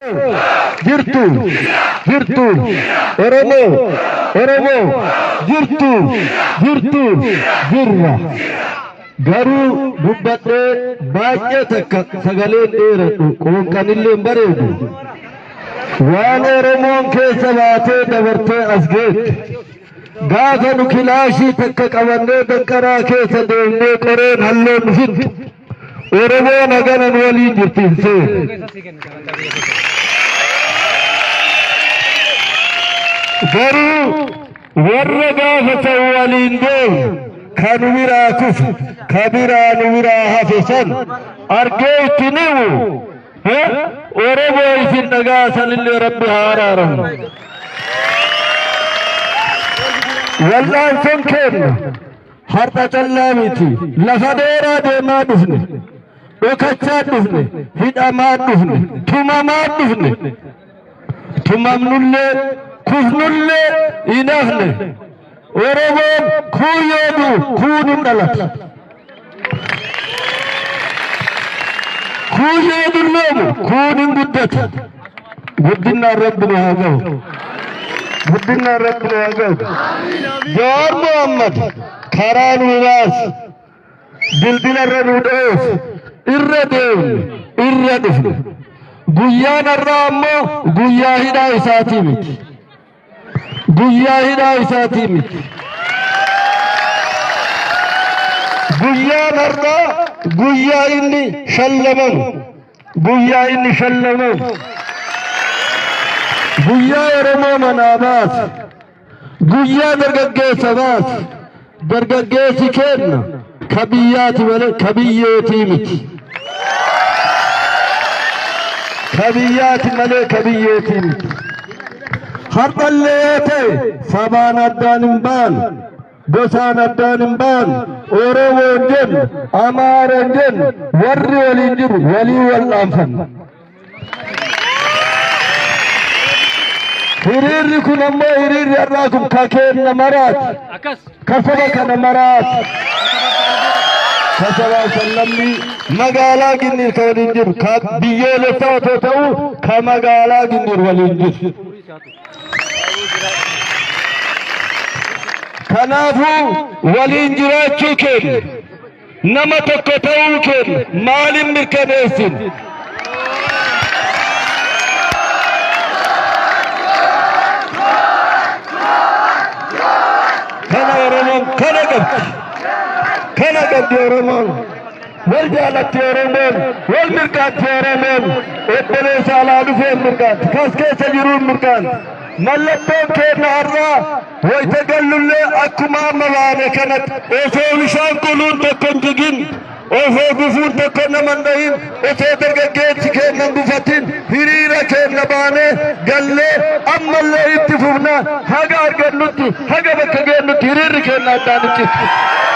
Jirtu, jirtu, Oromoo, Oromoo, jirtu, jirtu, jirra. Garuu dubbadhee baay'ee takka sagaleen dheeradhu qoonqanillee hin bareedu. Waan Oromoon keessa baatee dabartee as geette. Gaafa nu kilaashii takka qabannee danqaraa keessa deemnee qoreen halloon nu fixxe. Oromoon hagana nu waliin jirti hin seenu. Garuu warra gaafa san waliin deemu ka nu biraa kufe, ka biraa nu biraa hafe san argee itti ni'u Oromoo isin dhagaa sanillee Rabbi haa araaramu. Wal'aansoon keenna har'a callaa miti. Lafa dheeraa deemaa dhufne, dhokachaa dhufne, hidhamaa dhufne, tumamaa dhufne. Tumamnullee kufnullee hin hafne. Oromoon kuun yoo du'u kuun hin dhalata. Kuun yoo dulloomu kuun hin guddata. Guddinaan Rabbi nu haa gahu. Guddinaan Rabbi nu haa gahu. Jawaar Mohammad karaa nu baase, dildila irra nu dhoose, irra deemne, irra dhufne. Guyyaan har'aa ammoo guyyaa hidhaa isaatii miti. Guyyaa hidhaa isaatii miti. Guyyaan har'aa guyyaa inni shallamamu. Guyyaa inni shallamamu. Guyyaa Oromoo manaa baase. Guyyaa dargaggeessa baase. Dargaggeessi keenna ka biyyaati malee ka biyyeetii miti. Ka biyyaati malee ka biyyeetii miti. Har'allee yoo ta'e sabaan addaan hin baanu, gosaan addaan hin baanu, Oromoo hin jennu, Amaara hin jennu, warri waliin jiru walii wal dhaanfanna. Hiriirri kun ammoo hiriirri har'aa kun ka keenna maraati. Ka saba kana maraati. Ka sabaa sallammii magaalaa Ginniir ka waliin jiru ka biyyoolessaa otoo ta'uu ka magaalaa Ginniir waliin jiru. Kanaafuu waliin jiraachuu keenya nama tokko ta'uu keenya maaliin mirkaneessin? Kana Oromoon kana qabdi. Kana qabdi Oromoon. Wal jaalatti Oromoon, wal mirkaanti Oromoon, obboleessa alaa dhufeen mirkaanti, kas keessa jiruun mirkaanti. Mallattoon keenya har'aa wayita gallullee akkuma amma baane kanatti osoo bishaan quluun tokko hin jigin, osoo gufuun tokko nama hin dhahin, osoo dargaggeessi keenya hin gufatin hiriira keenya baanee gallee ammallee itti fufna haga argannutti, haga bakka geennutti hiriirri keenya addaan hin citu.